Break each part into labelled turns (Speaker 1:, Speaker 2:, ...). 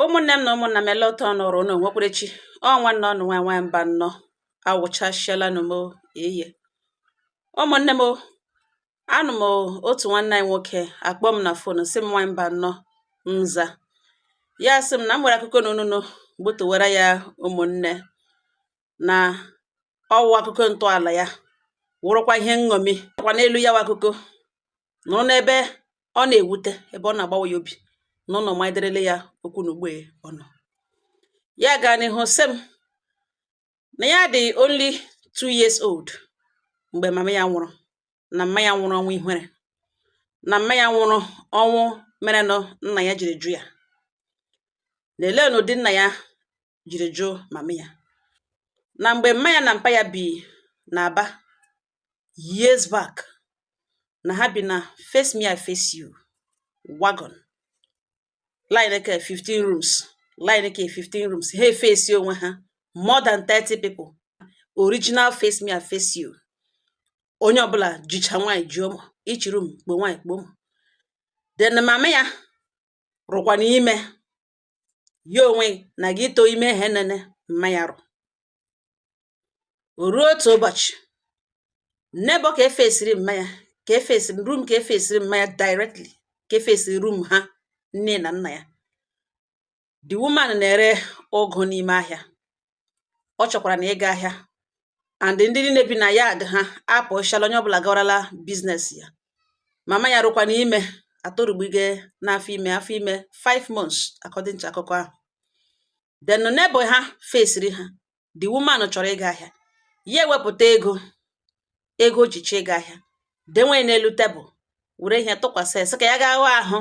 Speaker 1: Ụmụnne m na ụmụnna m, ele ụtọ nọrọ unu nwekwerechi ọ nwanne ọnụ nwa nwa mba nnọọ awụchasịala m eye. Ụmụnne m, anụ m otu nwanne anyị nwoke akpọ m na phone, sị m, "Nwa mba nnọọ." Nza ya sị m na m nwere akụkọ na ununu gbutowara ya. Ụmụnne, na ọwụ akụkọ ntọala ya wụrụkwa ihe nṅomi kwa n'elu ya wa akụkọ nụrụ n'ebe ọ na-ewute, ebe ọ na-agbawa ya obi na ụnụ maiderele ya okwu na ugbo ọnụ ya gaa n'ihu. Sị m na ya dị only 2 years old mgbe mama ya nwụrụ, na mma ya nwụrụ ọnwụ ihere, na mma ya nwụrụ ọnwụ merenụ nna ya jiri jụ ya na elee n'ụdị nna ya jiri jụ mama ya, na mgbe mma ya na mpa ya bi n'Aba years back, na ha bi na face me I face you wagon line ke 15 rooms, line ke 15 rooms, ha efesi onwe ha, more than 30 people, original face me I face you. Onye ọbụla jicha nwaanyị ji ụmụ, each room kpo nwaanyị kpo ụmụ. Then mama ya rụkwa n'ime ya onwe na gị too ime ha nene mma ya rụ. O ruo otu ụbọchị, neighbor ka efesiri mma ya, ka efesiri room, ka efesiri mma ya directly, ka efesiri room ha, nne na nna ya. The woman na-ere ụgụ n'ime ahịa. Ọ chọkwara na ịga ahịa, and ndị niile bi na yard ha apụchala, onye ọbụla gawarala business ya. Mama ya rụkwa n'ime atorugbuge n'afọ ime, afọ ime 5 months according to akụkọ ahụ. Then neighbor ha fesiri ha. The woman chọrọ ịga ahịa, ya ewepụta ego, ego o ji chọ ịga ahịa, denwe n'elu tebụl, were ihe tụkwasị ya, sị ka ya gaa ghọọ ahụ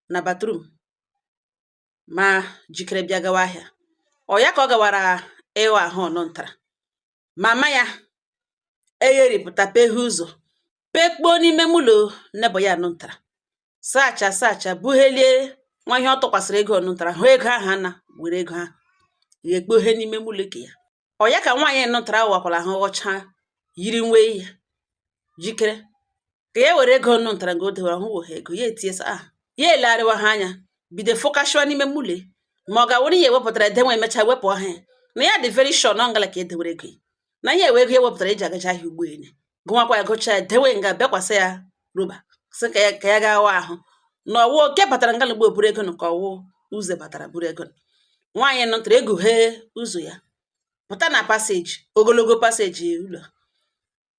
Speaker 1: na bathroom ma jikere bịa gawa ahịa. Ọ ya ka ọ gawara ịghọ ahụ ọnụ ntara, mama ya egheripụta peghe ụzọ, pekpuo n'ime mụlọ neighbor ya nụ ntara, sacha sacha, bughelie nwa ihe ọ tụkwasịrị ego ọnụ ntara, hụ ego ahụ, ana were ego ahụ ghekpoghe n'ime mụlọ ke ya. Ọ ya ka nwaanyị nụtara wakwara ahụ ghọcha, yiri nwe ya, jikere ka ya were ego nụ ntara nga o dewara, hụ woghe ego ya, etie sa ah, ya elegharịwa ha anya, bido focusịwa n'ime mụlọ ma ọ ga-awụrụ ya ewepụtara edenwe, emechaa wepụ ọha ya na ya dị very sure na ọ ngala ka e dewere ego ya, na ihe ewe ego ewepụtara eji agacha ahịa ugbo ene gụnwakwa ya, gụchaa ya, dewe nga, bekwasị ya rọba, sị ka ya gaa ghọọ ahụ na ọwụ oke batara ngala ugbo buru ego nụ, ka ọwụ ụzọ batara buru ego. Nwaanyị nụtara egughee ụzọ ya pụta na passage, ogologo passage ụlọ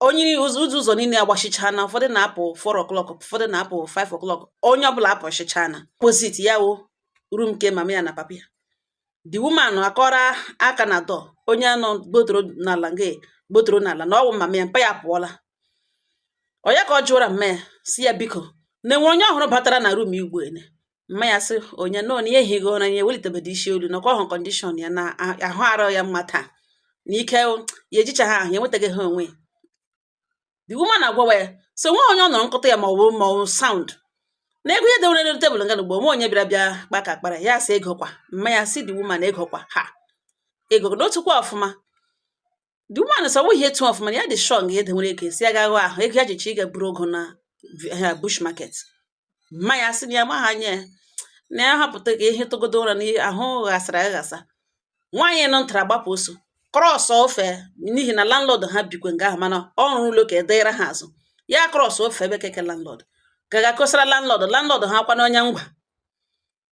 Speaker 1: onye ụzọ ụzọ niile agbachichana. Ụfọdụ na-apụ 4 o'clock, ụfọdụ na-apụ 5 o'clock, onye ọbụla apụchichana. Opposite ya wụ room nke mama ya na papa ya. The woman akọrọ aka na door, onye nọ gbotoro n'ala nga gbotoro n'ala na ọwụ mama ya, mpa ya apụọla. Ọ ya ka ọ jụwara mma ya, si ya biko, na enwere onye ọhụrụ batara na room igbo ene. Mma ya sị onye nọ na ihe ehighị ụra, ya ewelitebedo isi olu nakwa ọhụ condition ya na ahụ arụ ya mma taa, na ike ya ejicha ha ahụ ya enwetaghị ha onwe ya. The woman agwawa ya so nwe onye ọ nọrọ nkụta ya ma ọ bụ sound na ego ya dewere n'elu tebụl nga ugbo, onwe onye bịara bịa kpa ka akpara ya, sị ego kwa. Mma ya sị the woman ego kwa ha ego n'otukwa ọfụma. The woman sọ ihe etu ọfụma na ya dị sure nga ya dewere ego, si ya ga ghọọ ahụ, ego ya jicha ịga buru ogo na ha bush market. Mma ya sị na ya maha anya ya na ya hapụta ka ihe tụgodo ụra na ahụ ghasara aghasa. Nwaanyị nọ ntara gbapụ oso cross ofe, n'ihi na landlord ha bikwe nga ahụ, mana ọ rụrụ ụlọ ka edere ha azụ ya, cross ofe ebe keke landlord ka ga-akọsara landlord. Landlord ha kwa n'onye ngwa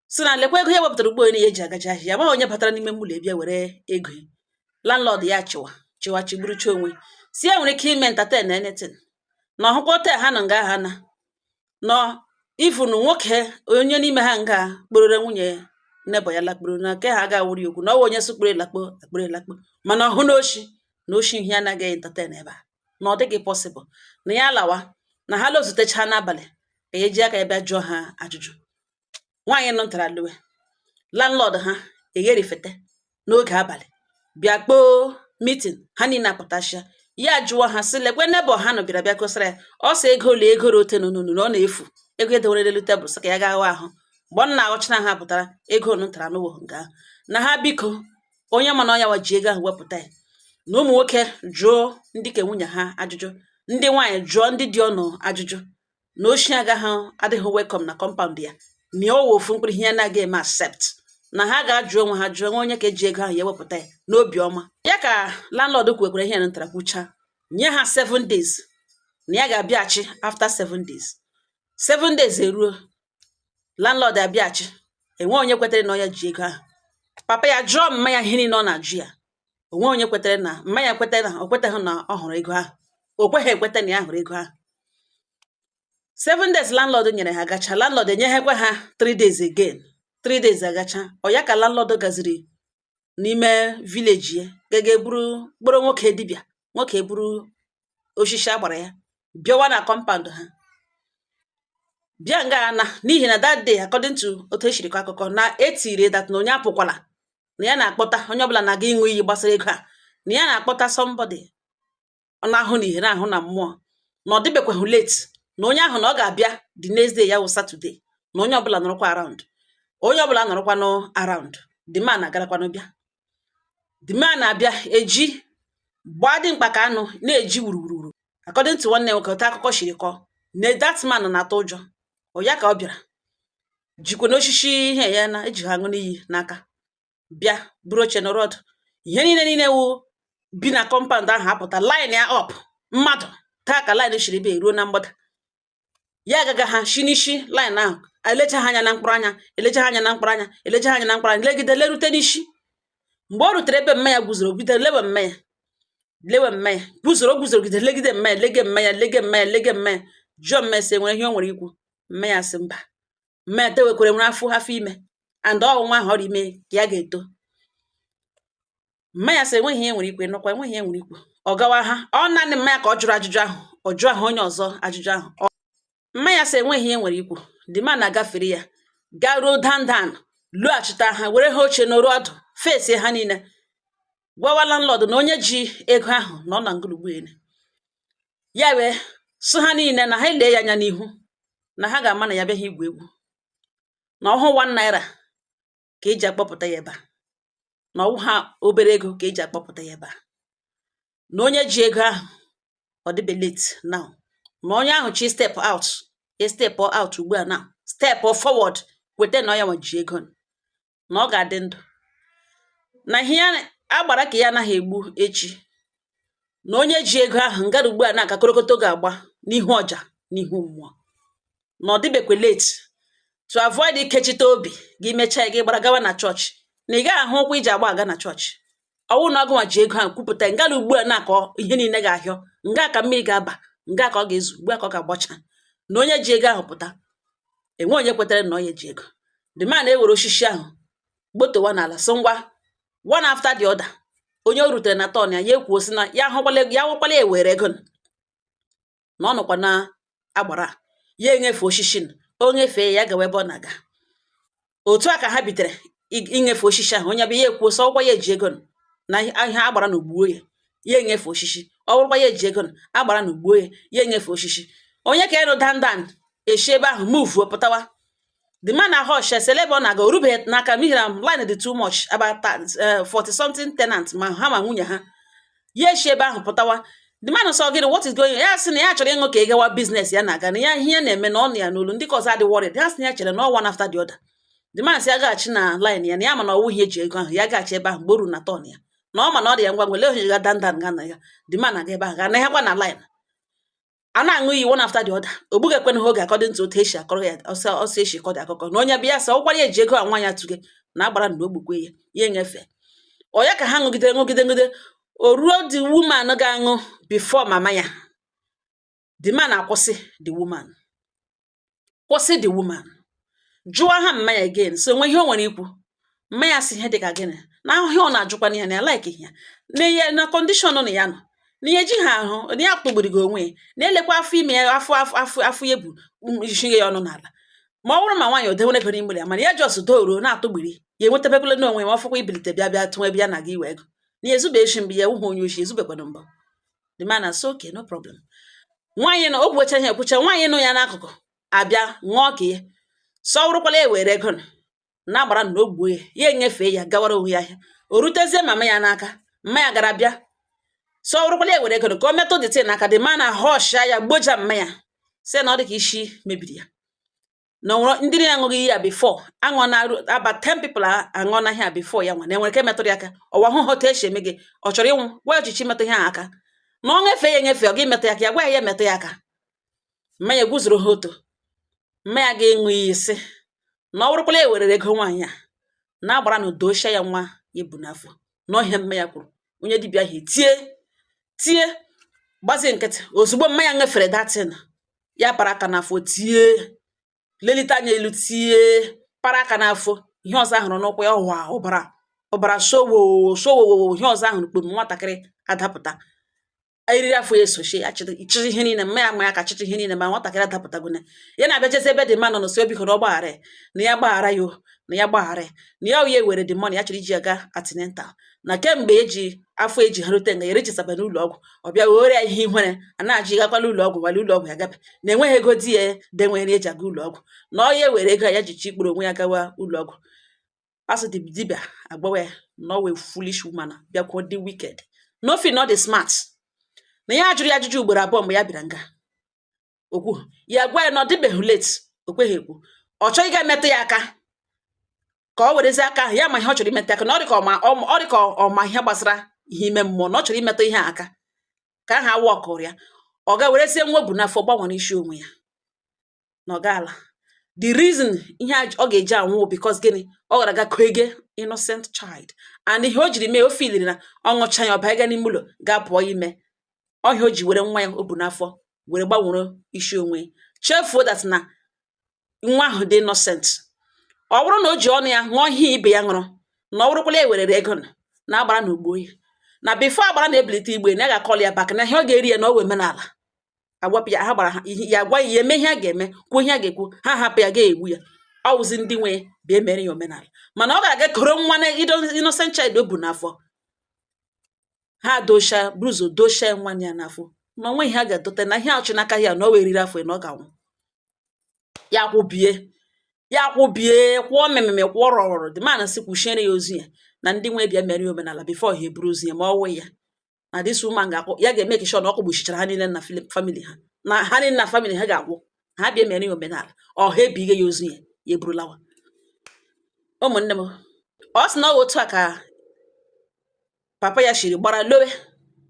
Speaker 1: si na lekwa ego ya wepụtara ugbo ya eji agaji ahịa ya, amaghị onye batara n'ime mụlọ ebịa were ego ya. Landlord ya chịwa chịwa chigburucha onwe si ya nwere ike ime entertain anything na ọhụkwa hotel ha nọ nga ha na nọ ifunu nwoke onye n'ime ha nga kporore nwunye neighbor ya lakpuru na nke ha ga-awụrụ ya okwu na ọwụ onye sụkpụrụ elakpo akpụrụ elakpo, mana ọhụ na oshi na oshi ihe anaghị entertain ebe a, na ọ dịghị possible na ya lawa na ha lozutecha n'abalị ka ya eji aka ya bịa jụọ ha ajụjụ. Nwaanyị nọ ntara luwe, landlord ha egherifete n'oge abalị bịa kpoo meeting, ha niile apụtachia. Ya jụọ ha sị lekwe neighbor ha nọ bịara bịa kosara ya, ọ sị ego ole ego rote nụnụnụ na ọ na-efu ego edewere n'elu tebụl, sị ka ya gaa ghọọ ahụ. Mgbe ọ na-aghọchara ha pụtara ego nụ ntara n'ụwa nga ahụ, na ha biko, onye ma na ọnya wa ji ego ahụ wepụta ya, na ụmụ nwoke jụọ ndị ke nwunye ha ajụjụ, ndị nwaanyị jụọ ndị dị ọnụ ajụjụ, na oshi agaghị adịghị welcome na compound ya, na ọwụ ofu mkpụrụ ihe ya na-aga eme accept. Na ha ga-ajụ onwe ha, jụọ nwe onye ka eji ego ahụ, ya ewepụta ya n'obi ọma. Ya ka landlord kwekwere ihe ntara kwucha, nye ha 7 days na ya ga-abịaghachi after 7 days. 7 days eruo, landlord abịaghachi, enwe onye kwetere na ọ ya ji ego ahụ. Papa ya jụọ mma ya ihe niile ọ na-ajụ ya, onwe onye kwetere na mma ya kweta na o kweteghị na ọ hụrụ ego ahụ. O kweghị ekweta na ya hụrụ ego ahụ. 7 days landlord nyere ha gacha, landlord enyeghekwa ha 3 days again. 3 days agacha, ọ ya ka landlord gaziri n'ime village ya, gaga buru kpọrọ nwoke dibịa, nwoke buru osisi agbara ya bịawa na compound ha, bịa nga ana, n'ihi na that day, according to otu esiri kọ akụkọ, na etiri that na onye apụkwala, na ya na-akpọta onye ọbụla na-aga ịṅụ iyi gbasara ego a, na ya na-akpọta somebody ọ na-ahụ na ihe na-ahụ na mmụọ, na ọ dịbekwaghị late, na onye ahụ na ọ ga-abịa the next day, ya wụ Saturday, na onye ọbụla nọrọkwa around, onye ọbụla nọrọkwanụ around. The man agarakwanụ bịa. The man na-abịa eji gbaa dị mkpa ka anụ na-eji wuruwuru. According to nwanne nwoke, otu akụkọ shiri kọọ, na that man na-atụ ụjọ. Ọ ya ka ọ bịara jikwa n'osisi ihe ya na eji ha aṅụ n'iyi n'aka, bịa buru oche nọrọ ọdụ. Ihe niile niile wụ bi na compound ahụ apụta line ya up. Mmadụ taa ka line shiri bịa eruo na mgbada ya, agaga ha shi n'isi line ahụ, elecha ha anya na mkpụrụ anya, elecha ha anya na mkpụrụ anya, elecha ha anya na mkpụrụ anya, legide lerute n'isi. Mgbe o rutere ebe mma ya guzoro, bido lewe mma ya, lewe mma ya guzoro, guzorogide, legide mma ya, lege mma ya, lege mma ya, lege mma ya, jụọ mma ya sị enwere ihe o nwere ikwu. Mma ya sị mba. Mma ya tewekwere nwere afọ afọ ime and ọ nwa ahụ ọrịa ime ka ya ga-eto. Mma ya sị enweghị ihe nwere ikwu, nọkwa enweghị ihe nwere ikwu. Ọ gawa ha, ọ naanị mma ya ka ọ jụrụ ajụjụ ahụ, ọ jụọ ahụ onye ọzọ ajụjụ ahụ. Mma ya sị enweghị ihe nwere ikwu. The man na-agafere ya, garuo dandan, lụghachita ha, were ha oche n'oru ọdụ, fesie ha niile, gwawa landlord na onye ji ego ahụ na ọ na ngụlugbu ya, wee sụ ha niile na ha lee ya anya n'ihu, na ha ga-ama na ya bịaghị igwu egwu, na ọhụ ₦1 ka eji akpọpụta ya ebe a, na ọwụ ha obere ego ka eji akpọpụta ya ebe a, na onye ji ego ahụ, ọ dịbe late now, na onye ahụ chi step out ya, step out ugbu a now, step forward, kweta na ọ ya nwa ji ego, na ọ ga-adị ndụ, na ihe ya agbara ka ya anaghị egbu echi, na onye ji ego ahụ ngara ugbu a na-aka korokoto ga-agba n'ihu ọja, n'ihu mmụọ, na ọ dịbekwe late to avoid ikechite obi gị mechaa gị gbara gawa na chọọchị, na ị gaghị ahụ ụkwụ iji agba aga na chọọchị. Ọwụ na ọgụnwa ji ego ahụ, kwupụta ngala ugbu a na-akọ ihe niile ga-ahịọ nga ka mmiri ga-aba, nga ka ọ ga-ezu ugbu a, ka ọ ga-agbacha, na onye ji ego ahụ pụta. Enwe onye kwetere na onye ji ego. The man ewere osisi ahụ gbotowa n'ala, so ngwa, one after the other, onye o rutere na turn ya, ya ekwuo sị na ya ahụkwala ya, ahụkwala ya ewere ego, na ọ nọkwa na agbara ya, enyefe osisi, o nyefee ya, gawa ebe ọ na-aga. Otu a ka ha bitere inyefe osisi ahụ. Onye bụ ya ekwuo sọ ọkwa ya eji ego na ihe agbara na ogbuo ya, ya enyefe osisi. Ọ bụrụkwa ya eji ego agbara na ogbuo ya, ya enyefe osisi. Onye ka ịnụ dandan eshi ebe ahụ muvuo pụtawa. The man na hush esele ebe ọ na-aga, o rubeghị n'aka, n'ihi na line dị too much, about 40 something tenant, ma ha ma nwunye ha. Ya eshi ebe ahụ pụtawa. The man sọ, "Gịnị? What is going?" Ya sị na ya chọrọ ịṅụ ka ị gawa business ya na-aga, na ya ihe ya na-eme na ọ nọ ya n'olu. Ndị ka ọzọ adị worried. Ya sị na ya chere na ọ one after the other. The man sị ya gaghachi na line ya, na ya ma na ọwụ ihe eji ego ahụ. Ya gaghachi ebe ahụ. Mgbe o ruru na turn ya, na ọ ma na ọ dị ya ngwa ngwa, lee ohe ga dandan ga na ya. The man aga ebe ahụ, ga na na line a na-aṅụ iyi one after the other. O gbughị ekwenụ ha oge, according to otu esi akọrọ ya ọsọ ọsọ esi kọ dị akụkọ, na onye bịa sị ọkwara ya eji ego a, nwa ya tụge na agbara na ogbukwe ya, ya enyefe. Ọ ya ka ha ṅụgide ṅụgide ṅụgide, o ruo the woman ga-aṅụ before mama ya. The man akwụsị the woman, kwụsị the woman, jụọ ha mma ya again, so nwe ihe o nwere ikwu. Mma ya sị ihe dịka gịnị na ahụhụ ọ na-ajụkwana ya, na ya like ya, na ihe na condition na ya nọ, na ihe ji ha ahụ, na ya kpụgburu gị onwe ya, na-elekwa afọ ime ya, afọ afọ afọ afọ ya bụ ishinye ya ọnụ n'ala. Ma ọ bụrụ ma nwaanyị o dewere ego n'ime ya, mana ya just doruo na-atụgbiri ya, enwetabekwala n'onwe ya, ma ọ fọkwa ibilite bịa bịa tụọ ebe ya na gị iwe ego, na ya ezube echi mbụ ya ewughị onye oshi, ezubekwana mbụ. The man asị, "Okay, no problem." Nwaanyị na o kwucha ihe ekwucha, nwaanyị nụ ya n'akụkụ abịa ṅụọ ka ya sọ wụrụkwala ya were ego na agbara na o gbuo ya, ya enyefee ya, gawara onwe ya ahịa. O rutezie mama ya n'aka, mma ya gara bịa sọ wụrụkwala ya were ego ka o metụ the thing n'aka. The man na hush ya, gboja mma ya, sị na ọ dị ka isi mebiri ya. Na onwere ndị na-aṅụghị iyi a before aṅụ na about 10 people aṅụ na ihe a before ya nwa na enwere ke metụrụ ya aka. Ọwa hụ otu esi eme gị, ọ chọrọ ịnwụ gwa ọchịchị metụ ihe a aka na ọ ṅefe ya enyefe, ọ gị metụ ya aka, ya gwa ya ya metụ ya aka. Mmanya egwuzoro ha oto, mmanya ga-ịṅụ iyi sị na ọ bụrụkwala e werere ego nwaanyị a na agbara na dochia ya nwa ya ebu n'afọ na ọhịa. Mmanya kwuru onye dibịa ahụ tie tie gbazie nkịtị. Ozugbo mmanya ṅefere datin ya, para aka n'afọ, tie, lelite anya elu, tie, para aka n'afọ. Ihe ọzọ ahụrụ n'ụkwụ ya, ọwa ọbara, ọbara sowo sowowowo. Ihe ọzọ ahụrụ, kpom, nwatakịrị adapụta, eriri afọ ya esochie ya, chịrị ihe niile. Mma ya ma ya ka chịchị ihe niile, ma nwatakịrị adapụtagone. Ya na-abịa ebe dị mma nọ n'osi obi hụrụ, ọ gbaghara ya, na ya gbaghara ya o, na ya gbaghara ya, na ya ya were the money ya chọrọ iji ya gaa antenatal, na kemgbe eji afọ eji ha rute nga ya erechasaba n'ụlọ ọgwụ. Ọ bịa were ya ihe ihere a na-ajị gakwala ụlọ ọgwụ, wale ụlọ ọgwụ ya gabe na enweghị ego di ya denwere eji aga ụlọ ọgwụ, na ọ ya were ego a ya ji chi ikpuru onwe ya gawa ụlọ ọgwụ. Asị dị dibịa agbawa ya na ọ wee foolish woman, bịakwuo dị wicked, no fit, not dị smart, na ya jụrụ ya ajụjụ ugboro 2 mgbe ya bịara nga okwu ya gwa ya na ọ dịbeghị late. O kweghị ekwu. Ọ chọghị ịga metụ ya aka ka ọ werezie aka ahụ ya ma ihe ọ chọrọ imetụ aka, na ọ dị ka ọma ọ dị ka ọma ihe gbasara ihe ime mmụọ, na ọ chọrọ imetụ ihe a aka ka aha awa ọkụrụ ya, ọ ga werezie nwa o bu n'afọ gbanwere isi onwe ya na ọ gaala. The reason ihe a ọ ga-eji anwụ, because gịnị? Ọ gara aga koege innocent child, and ihe o jiri mee, o filiri na ọ ṅụcha ya, ọ banye n'ime ụlọ gaa pụọ ime ọhịa. O ji were nwa ya o bu n'afọ were gbanwere isi onwe, chefuo that na nwa ahụ dị innocent. Ọ bụrụ na o ji ọnụ ya ṅụọ ihe ibe ya ṅụrụ, na ọ bụrụkwala e werere ego na agbara na ugbo ya, na before agbara na-ebilite igbe, na ya ga-akọl ya back, na ihe ọ ga-eri ya na o wee omenala agwapụ ya. Ha gbara ha ihe ya, gwa ya, ya eme ihe a ga-eme, kwuo ihe a ga-ekwu, ha hapụ ya ga-egbu ya. Ọ wụzi ndị nwe bịa emere ya omenala, mana ọ ga-aga koro nwa na innocent child o bu n'afọ. Ha docha buruzo docha nwa ya n'afọ, na onwe ihe a ga-edote na ihe ọchị n'aka ya, na o wee riri afọ ya, na ọ ga-anwụ. Ya kwụbie, ya kwụbie, kwụọ mmemme, kwụọ rọrọrọ. The man sị kwuchiere ya ozu ya, na ndị nwe bịa mere ya omenala before ha eburu ozu ya. Ma ọ wụ ya na this woman ga-akwụ ya, ga-eme sure na ọ kụgbuchichara ha niile na family ha, na ha niile na family ha ga-agwụ. Ha bịa mere ya omenala, ọ ha ebighe ya ozu ya, ya eburulawa. Ụmụnne m, ọ sị na ọ wụ otu a ka papa ya shiri gbara lowe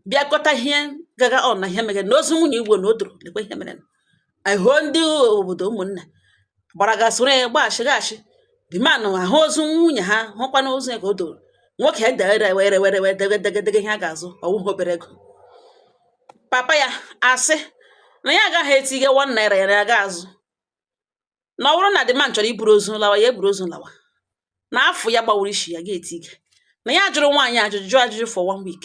Speaker 1: bịa kọta ihe gaga on na ihe mere na ozu nwunye igbo na o doro. Lekwa ihe mere ahụ, ndị obodo, ụmụnne gbara ga soro ya gbaghachi gaghachi. The man ahụ ozu nwunye ha, hụkwana ozu ya ka o doro nwoke dere were were were dege dege dege. Ihe a ga-azụ ọwụghị obere ego. Papa ya asị na ya agaghị etinye ₦1 ya, na ya ga-azụ, na ọ bụrụ na the man chọrọ iburu ozu lawa, ya eburu ozu lawa, na afọ ya gbawuru isi ya ga-etige. Na ya jụrụ nwaanyị ajụjụ, jụọ ajụjụ for one week,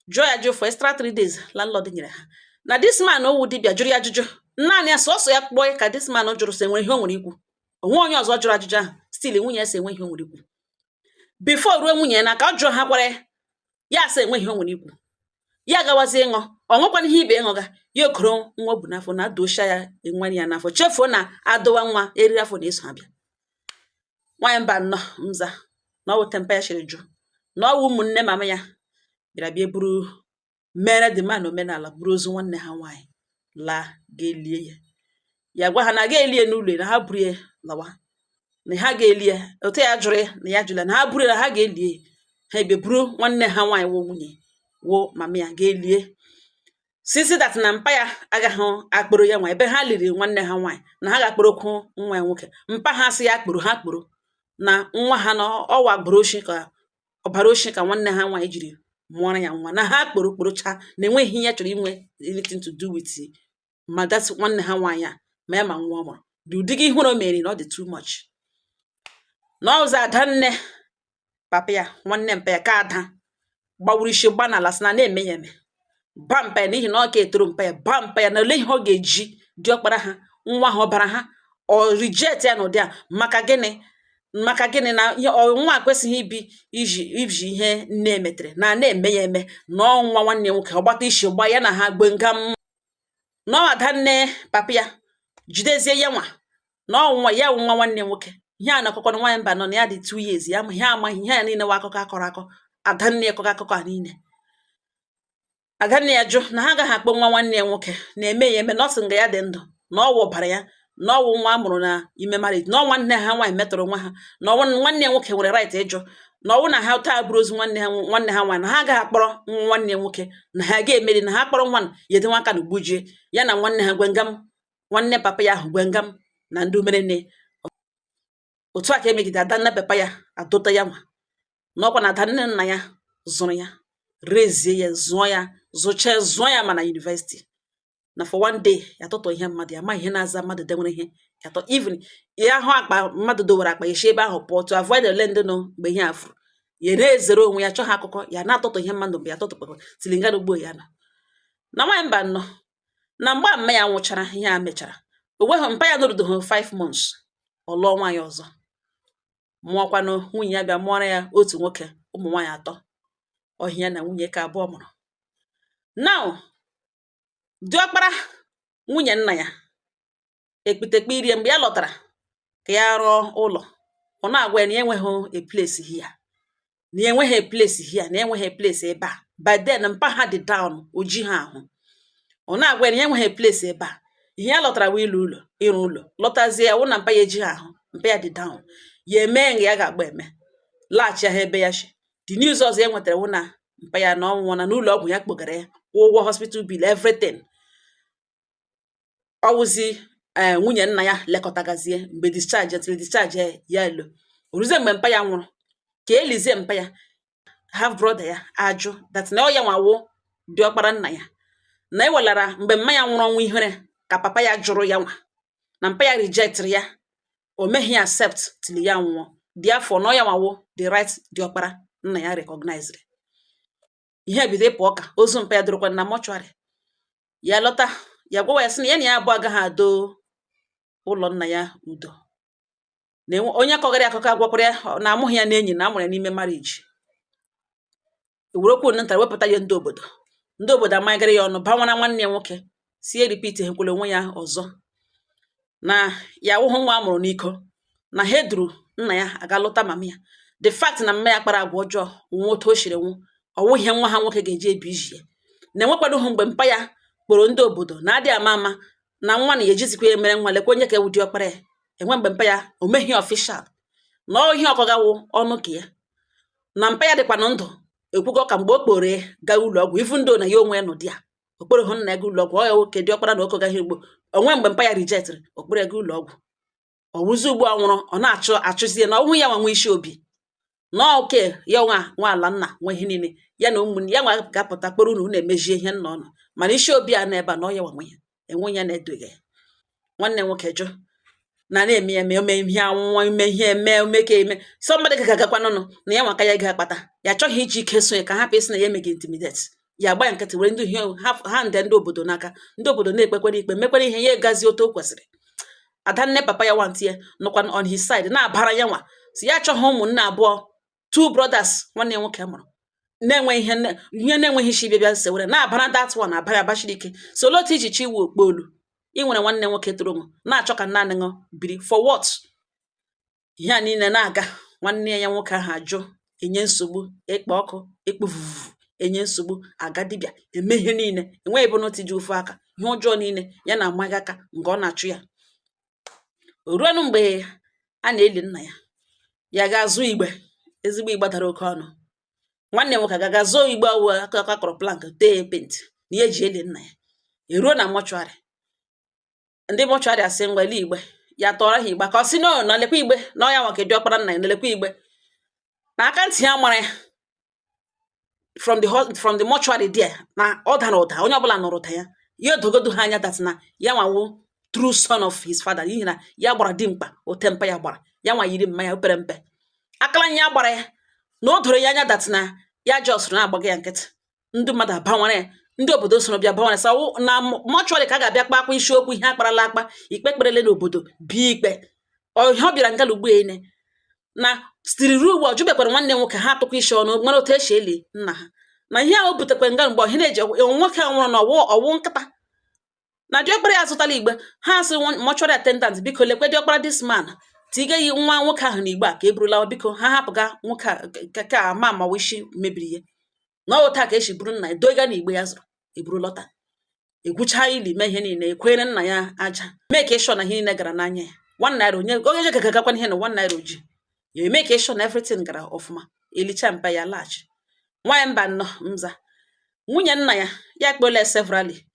Speaker 1: jụọ ya ajụjụ for extra 3 days landlord nyere ha, na this man owu dibịa jụrụ ya ajụjụ naanị ya, sọsọ ya kpọọ ya ka this man jụrụ sị enwere ihe o nwere ikwu. Onwe onye ọzọ jụrụ ajụjụ ahụ, still nwunye ya sị enwe ihe o nwere ikwu. Before ruo nwunye ya n'aka, ọ jụrụ ha, kwara ya sị enwe ihe o nwere ikwu. Ya gawazie ịṅụ, ọ ṅụkwana ihe ibe ịṅụga ya, okoro nwa o bu n'afọ na adosha ya nwa ya n'afọ, chefuo na adọwa nwa eriri afọ na-eso abịa. Nwaanyị mba nnọọ nza na ọ wụ tempa ya chịrị jụ, na ọ wụ ụmụnne mama ya bịara bịa buru mere the man omenala, buru ozu nwanne ha nwaanyị laa ga-elie ya. Ya gwa ha na ga-eli ya n'ụlọ, na ha buru ya lawa, na ha ga-eli ya otu ya jụrụ ya, na ya jụrụ ya na ha buru ya na ha ga-elie ya. Ha ebe buru nwanne ha nwaanyị wụ nwunye wụ mama ya ga-elie sisi that na mpa ya agaghị akpụrụ ya nwa ebe ha liri nwanne ha nwaanyị, na ha ga-akpụrụkwu nwa ya nwoke. Mpa ha sị ya kpụrụ ha kpụrụ na nwa ha, na ọwa gburu oshi ka ọbara oshi ka nwanne ha nwaanyị jiri mụọrọ ya nwa, na ha kpụrụ kpụrụcha, na enweghị ihe ya chọrọ inwe anything to do with ma that nwanne ha nwaanyị a, ma ya ma nwa ọ mụrụ dị. Ụdịgị ihere o mere na ọ dị too much. Na ọzọ ada nne papa ya, nwanne mpa ya ka ada gbawuru isi gba n'ala, sị na na-eme ya eme ba mpa ya, n'ihi na ọ ka etoro mpa ya ba mpa ya, na ole ihe ọ ga-eji diọkpara ha nwa ha ọbara ha ọ reject ya n'ụdị a. Maka gịnị? Maka gịnị na ihe nwa kwesịghị ibi iji iji ihe nne emetere na na-eme ya eme, na ọ nwa nwanne ya nwoke ọ gbata isi gba ya na ha gbe nga m. Na ọ ada nne papa ya jidezie ya nwa, na ọ nwa ya wụ nwa nwanne ya nwoke. Ihe a na-akọkọ na nwaanyị mba nọ na ya dị 2 years ya ma ihe amaghị ihe ya niile wa akụkọ akọrọ akọ. Ada nne ya kọrọ akụkọ a niile. Ada nne ya jụ na ha agaghị akpọ nwa nwanne ya nwoke na-eme ya eme, na ọ sị nga ya dị ndụ na ọ wụbara ya, na Na ọwụ nwa a mụrụ na ime marriage, na ọ nwanne ha nwaanyị metọrọ nwa ha, na ọwụ nwanne ya nwoke nwere right ịjụ na ọwụ na ha taa bụrụ ozu nwanne ha nwaanyị, na ha agaghị akpọrọ nwa nwanne ya nwoke, na ha ga-emeri na ha kpọrọ nwa ya edenwe aka na gbujie ya na nwanne ha gwengam, nwanne papa ya ahụ gwengam na ndị umerene. Otu a ka emegide adanne papa ya adụta ya nwa n'ọkwa na adanne nna ya zụrụ ya, rezie ya, zụọ ya, zụchaa, zụọ ya ma na university, na for one day ya tụtụ ihe mmadụ ya ma ihe na-aza mmadụ denwere ihe ya tọ. Even ya hụ akpa mmadụ dowere akpa ya, esi ebe ahụ pụọ to avoid ole ndị nọ mgbe ihe a furu ya, na-ezere onwe ya, chọọ ha akụkọ ya na-atụtụ ihe mmadụ mgbe ya tụtụkpara tilinga ugbo ya nọ na nwaanyị mba nnọọ. Na mgbe mma ya nwụchara, ihe a mechara o nweghị mpa ya nọrụdoghị 5 months, ọ lụọ nwaanyị ọzọ, mụọkwanụ. Nwunye ya bịa mụọrọ ya otu nwoke, ụmụ nwaanyị atọ ọhịa na nwunye ka abụọ mụrụ. Now diọkpara nwunye nna ya ekpitekpe irie mgbe ya lọtara ka ya rụọ ụlọ, ọ na-agwa ya na ya enweghị a place here, na ya enweghị a place here, na enweghị a place ebe a. By then mpa ha dị down, oji ha ahụ. Ọ na-agwa ya na ya enweghị a place ebe a. Ihe ya lọtara wụ ịlụ ụlọ, ịrụ ụlọ. Lọtazie ya wụ na mpa ya eji ha ahụ, mpa ya dị down, ya eme nga ya ga-agba eme laghachi ha ebe ya shi. The news ọzọ ya nwetara wụ na mpa ya na ọ nwụọ na n'ụlọ ọgwụ. Ya kpọgara ya, kwụọ ụgwọ hospital bill, everything. Ọ wụzi ee nwunye nna ya lekọtagazie mgbe discharge till discharge ya elo oruzie. Mgbe mpa ya nwụrụ ka elizie mpa ya, half brother ya ajụ that na ọ ya nwawo diọkpara nna ya, na ewelara mgbe mma ya nwụrụ ọnwụ ihere ka papa ya jụrụ ya nwa, na mpa ya rejectịrị ya, o meghị ya accept till ya nwụọ. Therefore na ọ ya nwawo the right diọkpara nna ya recognized. Ihe bido ịpụ ọka ozu mpa ya dorokwa na mortuary. Ya lọta, ya gwawa ya sị na ya na ya abụọ agaghị ado ụlọ nna ya udo, na onye kọgara ya akụkọ agwakwara ya na amụghị ya n'enyi, na amụrụ ya n'ime marriage. Ewere okwu ntara wepụta ya. Ndị obodo amagara ya ọnụ, banwara nwanne ya nwoke si e repeat hekwala onwe ya ọzọ, na ya awụhụ nwa amụrụ n'iko, na ha eduru nna ya aga lụta mama ya. The fact na mma ya kpara agwa ọjọọ nwụọ otu o siri nwụ, ọwụ ihe nwa ha nwoke ga-eji ebi iji ya na enwekwadoghị. Mgbe mpa ya kpọrọ ndị obodo na adị ama ama na nwa na ya ejizikwa ya mere nwa, lekwa onye ka ewu diọkpara ya enwe. Mgbe mpa ya o meghị official na ọ ihe ọkọgawụ ọnụ ka ya na mpa ya dịkwanụ ndụ ekwugo ka mgbe o kporo ya gaa ụlọ ọgwụ, even though na ya onwe ya nọ di ya okporo hụ nna ya gaa ụlọ ọgwụ, ọ ya nwoke diọkpara na okogaghị ugbo onwe. Mgbe mpa ya rejectịrị okporo ya gaa ụlọ ọgwụ, ọ wụzi ugbu a nwụrụ, ọ na-achụ achụzie na ọhụ ya nwa nwe isi obi na oke ya nwa nwa ala nna nwe ihe niile ya na ụmụnne ya nwa ga-apụta kpọrọ unu, unu emejie ihe nna ọnụ, mana isi obi a na ebe a na ọ ya nwa nwe ya enwe ya na-edoghị ya. Nwanne nwoke jụ na na-eme ya eme ihe anwụnwa ime ihe eme ome ka eme somebody ga-agakwanụnụ na ya nwaka ya ga-akpata ya achọghị iji ike so ya ka hapụ isi na ya emeghị intimidate ya, agba ya nkịtị, were ndị ihe ha ndị obodo n'aka, ndị obodo na-ekpekwere ikpe, mekwere ihe ya egazi otu o kwesịrị. Adanne papa ya nwantị ya nọkwa on his side na-abara ya nwa si ya achọghị ụmụnne abụọ, two brothers nwanne ya nwoke mụrụ na-enwe ihe ihe na-enweghị isi bịa bịa sewere na-abara that one abara abachiri ike. So olee otu iji chi iwu okpolu ị nwere nwanne nwoke toro m na-achọ ka naanị ṅụ biri for what? Ihe a niile na-aga, nwanne ya nwoke ahụ ajụ enye nsogbu, ịkpa ọkụ ịkpụvuvu enye nsogbu, aga dibịa eme ihe niile, enweghị ebe n'otu ji ofu aka ihe ọjọọ niile ya na-amaghị aka nke ọ na-achụ ya. O ruonu mgbe a na-eli nna ya, ya ga-azụ igbe, ezigbo igbe dara oke ọnụ. Nwanne nwoke agaga zụọ igbe ọwụ aka akọrọ plank tee paint na ihe eji eli nna ya. Eruo na mortuary, ndị mortuary asị ngwa ele igbe ya, tọrọ ha igbe ka ọ sị no na lekwa igbe na ọ ya nwa ka diọkpara nna ya, na lekwa igbe na aka ntị ya mara ya from the mortuary there na ọ dara ụda, onye ọbụla nụrụ ụda ya, ya odogodo ha anya that na ya nwawo true son of his father, n'ihi na ya gbara dimkpa ote mpa ya gbara ya nwa yiri mma ya opere mpe akala ya gbara ya, na o doro ya anya that na ya just na-agbaga ya nkịtị. Ndị mmadụ abanwara ya, ndị obodo soro bịa banwara sa na mortuary ka a ga-abịa kpa akwa isiokwu ihe akparala akpa ikpe kperele n'obodo bie ikpe ihe ọ bịara ngala ugbu ene na stiri ruo ugbu a. Ọ jụbekwara nwanne nwoke ha atụkwa isi ọnụ mara otu esi eli nna ha na ihe ahụ butekwa nga mgbe ọhịa na-eji nwoke a nwụrụ na ọwụ ọwụ nkịta na diọkpara ya azụtala igbe. Ha asị mortuary attendant, biko lekwe diọkpara this man, tiga ya nwa nwoke ahụ n'igbe a ka e burula, biko ha hapụga nwoke a ka ama amawa isi mebiri ihe na ọ otu a ka esi buru nna ya doga n'igbe ya zụrụ eburu lọta. Egwucha ili, mee ihe niile, ekwere nna ya aja, mee ka ịshọ na ihe niile gara n'anya ya. ₦1 onye onye gagagakwa ihe na ₦1 oji ya eme ka ịshọ na everything gara ọfụma. Elicha mpa ya laghachi. Nwaanyị mba nnọọ nza, nwunye nna ya, ya kpọla severally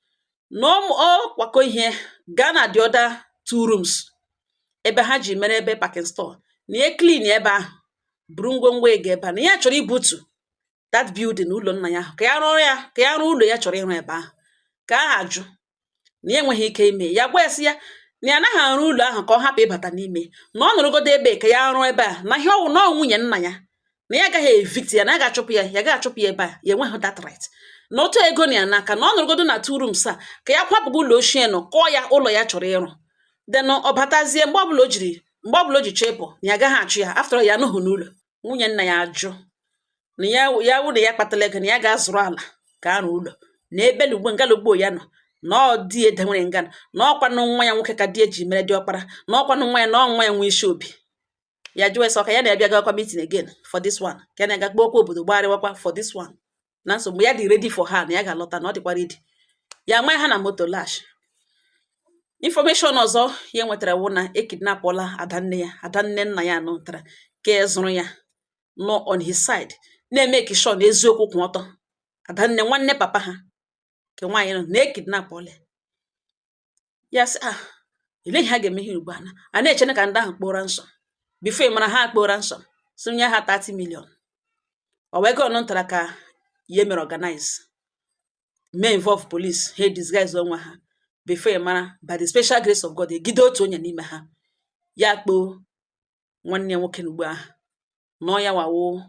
Speaker 1: na ọ kwakọ ihe gaa na the other two rooms ebe ha ji mere ebe packing store, na ya clean ebe ahụ, buru ngwongwo ego ebe a, na ya chọrọ ibutu that building, ụlọ nna ya ahụ, ka ya rụọ ya, ka ya rụọ ụlọ ya chọrọ ịrụ ebe ahụ. Ka aha ajụ na ya enweghị ike ime ya, gwa ya sị ya na ya anaghị arụ ụlọ ahụ, ka ọ hapụ ịbata n'ime, na ọ nọrọgodo ebe ka ya rụọ ebe a, na ihe ọwụ na ọ nwunye nna ya, na ya agaghị evict ya, na ya ga-achụpụ ya, ya ga-achụpụ ya ebe a, ya enweghị that right, na otu ego na ya n'aka, na ọ nọrọgodo na two rooms a, ka ya kwapụgo ụlọ ochie nọ, kọọ ya ụlọ ya chọrọ ịrụ. Then ọ batazie mgbe ọbụla o jiri, mgbe ọbụla o ji chọọ ịpụ, na ya agaghị achụ ya. After all, ya anụghị n'ụlọ. Nwunye nna ya ajụ na ya, ya wụ na ya kpatara ego na ya ga-azụrụ ala ka arụ ụlọ na ebe lugbo ngalugbo ya nọ, na ọ di edenwere nga, na ọkwanụ nwa ya nwoke ka di eji mere diọkpara, na ọkwanụ nwa ya, na ọ nwa ya nwe isi obi ya. Jụọ ese ọka ya na-abịa gakwa meeting again for this one, ka ya na-aga kpọọ okwu obodo gbagharịwakwa for this one, na nsogbu ya dị ready for her, na ya ga-alọta, na ọ dịkwa ready. Ya ama ha na moto lash. Information ọzọ ya nwetara wụ na ekidnapụla adanne ya, adanne nna ya nụtara ka e zụrụ ya, nọ on his side, na-eme sure na eziokwu kwụ ọtọ. Adanne nwanne papa ha nke nwaanyị nọ na ekidnapụla ya. Sị ah, ele ihe ha ga-eme ihe ugbu a, na a na-echene ka ndị ahụ kpọrọ nsọ before ị mara ha kpọrọ nsọ, sị nye ha 30 million. Ọ wee ego ntara ka ya mere organize, mee involve police, ha disguise onwe ha. Before ị mara, by the special grace of God, egide otu onye n'ime ha. Ya kpoo nwanne ya nwoke n'ugbo ahụ nọ ya wawo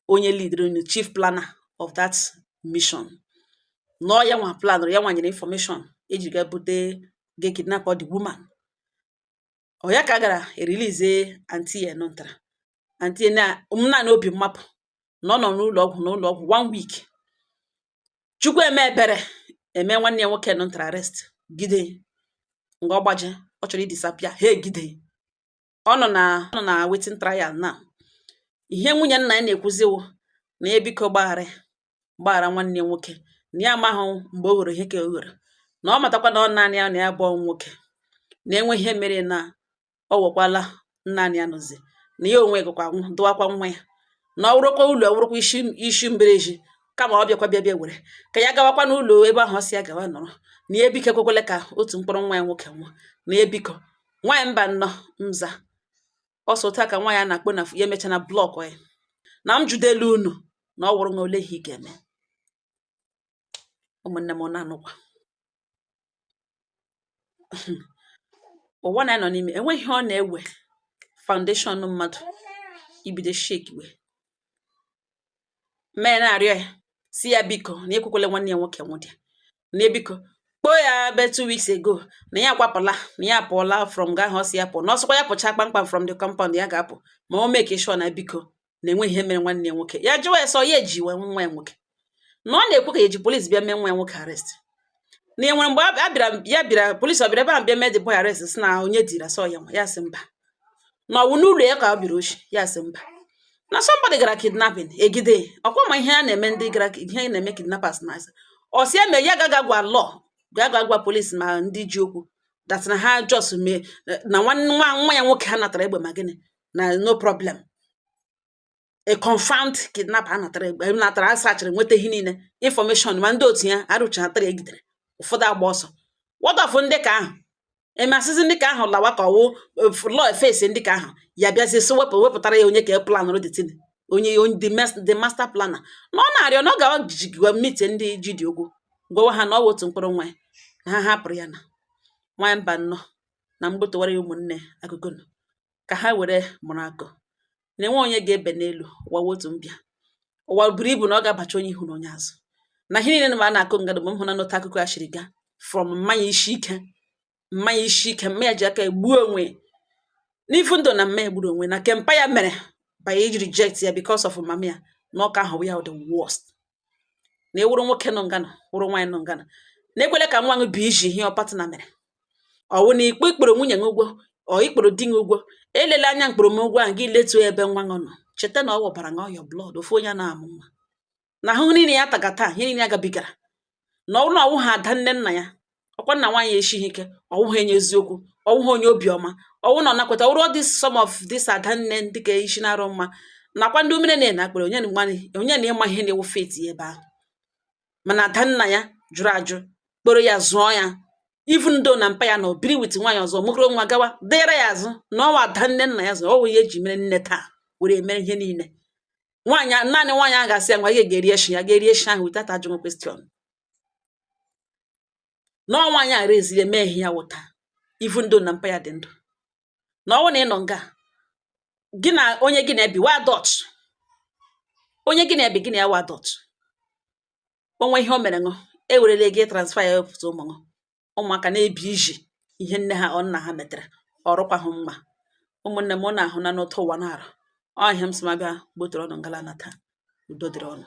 Speaker 1: onye leader, onye chief planner of that mission, nọ ya nwa plan, ya nwa nyere information eji ga bute ga kidnap the woman. Ọ ya ka a gara erelease aunty ya nụntara aunty ya na naanị obi mmapụ na ọ nọ n'ụlọ ọgwụ, n'ụlọ ọgwụ one week. Chukwu eme ebere, eme nwanne ya nwoke nụntara arrest, gide nga ọ gbaje, ọ chọrọ idisappear, ha egide. Ọ nọ na waiting trial. Na ihe nwunye nna ya na-ekwuziwo na ya biko gbaghara, gbaghara nwanne ya nwoke, na ya amaghị mgbe o ghoro ihe ka o ghoro, na ọ matakwa na ọ naanị ya na ya bụ nwoke, na enwe ihe mere na ọ wọkwala naanị ya nọzi, na ya onwe gakwa dụwakwa nwa ya, na ọ wụrụkwa ụlọ, ọ wụrụkwa isi isi mbereji, kama ọ bịakwa bịa bịa were ka ya gawakwa n'ụlọ ebe ahụ ọ sị ya gawa nọrọ, na ya biko ekwekwele ka otu mkpụrụ nwa ya nwoke nwụọ, na ya biko. Nwaanyị mba nnọọ nza, ọsọ otu a ka nwaanyị a na-akpọ na ya emecha na block ya na m judelu unu, na ọ wụrụ na ole ihe ị ga-eme. Ụmụnne m na-anụkwa ụwa na nọ n'ime, enweghị ihe ọ na-ewe foundation mmadụ ibido shake we mee. Na-arịọ ya si ya biko na ekwekwele nwanne ya nwoke nwụdịa, na ebiko kpoo ya be 2 weeks ago, na ya akwapụla, na ya apụọla from ga ahụ ọ sị ya pụọ, na ọsọkwa ya pụcha kpamkpam from the compound ya ga-apụ, ma o make sure na biko na enweghị ihe mere nwanne ya nwoke. Ya jụwa ya sọ ya eji wee nwa ya nwoke, na ọ na-ekwu ka eji police bịa mee nwa ya nwoke arrest, na e nwere mgbe a bịara ya bịara police, ọ bịara ebe ahụ bịa mee the boy arrest, sị na onye diri asọ ya nwa. Ya sị mba, na ọwụ n'ụlọ ya ka ọ bịara oshi. Ya sị mba, na somebody gara kidnapping egide ọkwa, ma ihe a na-eme ndị gara ihe a na-eme kidnappers na asa ọ sị eme ya gaga gwa law, ga gwa police ma ndị ji okwu that na ha just mee na nwa nwa ya nwoke ha natara egbe, ma gịnị na no problem, a confirmed kidnapper a natara egbe, natara asachịrị, nweta ihe niile, information ma ndị otu ya arụchatara, egidere ụfọdụ agba ọsọ. What of ndị ka ahụ emasịzi ndị ka ahụ lawa, ka ọwụ law face ndị ka ahụ ya bịazie sị wepụ wepụtara ya onye ka e planụrụ the thing, onye the master planner. Na ọ na-arịọ na ọ gawa jigwa meet ndị ji dị okwu, gwawa ha na ọ wụ otu mkpụrụ nwa ya, na ha hapụrụ ya. Na nwa mba nnọọ na mgbotowara ya ụmụnne akụkọ nọ ka ha were mụrụ akọ, na enwe onye ga-ebe n'elu ụwa otu mbịa. Ụwa buru ibu, na ọ ga-abacha onye ihu na onye azụ, na ihe niile na a na-akụ ngada mgbe m hụ na nọta akụkọ a shiri ga from mmanya isi ike, mmanya isi ike, mmanya ji aka egbuo onwe n'ifu ndụ, na mmanya gburu onwe, na kempa ya mere by iji reject ya because of mama ya, na ọka ahụ ya the worst. Na ewuru nwoke nọ ngana, wụrụ nwaanyị nọ ngana, na ekwele ka nwa gị bụ iji ihe ọ partner mere ọwụ na ikpe ikporo nwunye gị ụgwọ, ọ ikporo di gị ụgwọ. Elela anya mkpụrụ m ụgwọ ahụ gị letuo ebe nwa gị nọ, cheta na ọ wụbara ṅụọ your blood. Ofu onye na-amụ nwa na ahụhụ niile ya taga taa, ihe niile ya gabigara. Na ọ bụrụ na ọwụghị ada nne nna ya, ọkwa nna nwaanyị eshighị ike, ọwụghị enye eziokwu, ọwụghị onye obiọma, ọwụ na ọ nakweta ọwụrụ this some of this ada nne ndị ka isi na-arụ mma nakwa ndị umere na akpịrị onye na onye na ịma ihe na-ewu faith ya ebe ahụ. Mana ada nna ya jụrụ ajụ, kporo ya, zụọ ya, even though na mpa ya na obiri with nwaanyị ọzọ, mụgoro nwa gawa dịra ya azụ, na ọwa ada nne nna ya zụrụ, ọwụ ihe eji mere nne taa were mere ihe niile. Nwaanyị naanị nwaanyị ahụ ga-asị ya ngwa, ya ga-eri eshi, ya ga-eri eshi ahụ without ajụghị question. Na ọ nwaanyị a reziri eme ihe ya wụta, even though na mpa ya dị ndụ. Na ọwụ na ị nọ nga gị na onye gị na-ebi wa adult, onye gị na-ebi, gị na ya wa adult, onwe ihe o mere ṅụ, ewerela ego transfer ya wepụta ụmụ ṅụ, ụmụaka na-ebi iji ihe nne ha ọ nna ha metere ọrụkwa hụ mma. Ụmụnne m, na ahụ na n'otu ụwa na-arụ ọ ihe m sị ma bịa gbotere ọnụ ngala na taa. Udo dịrị ọnụ.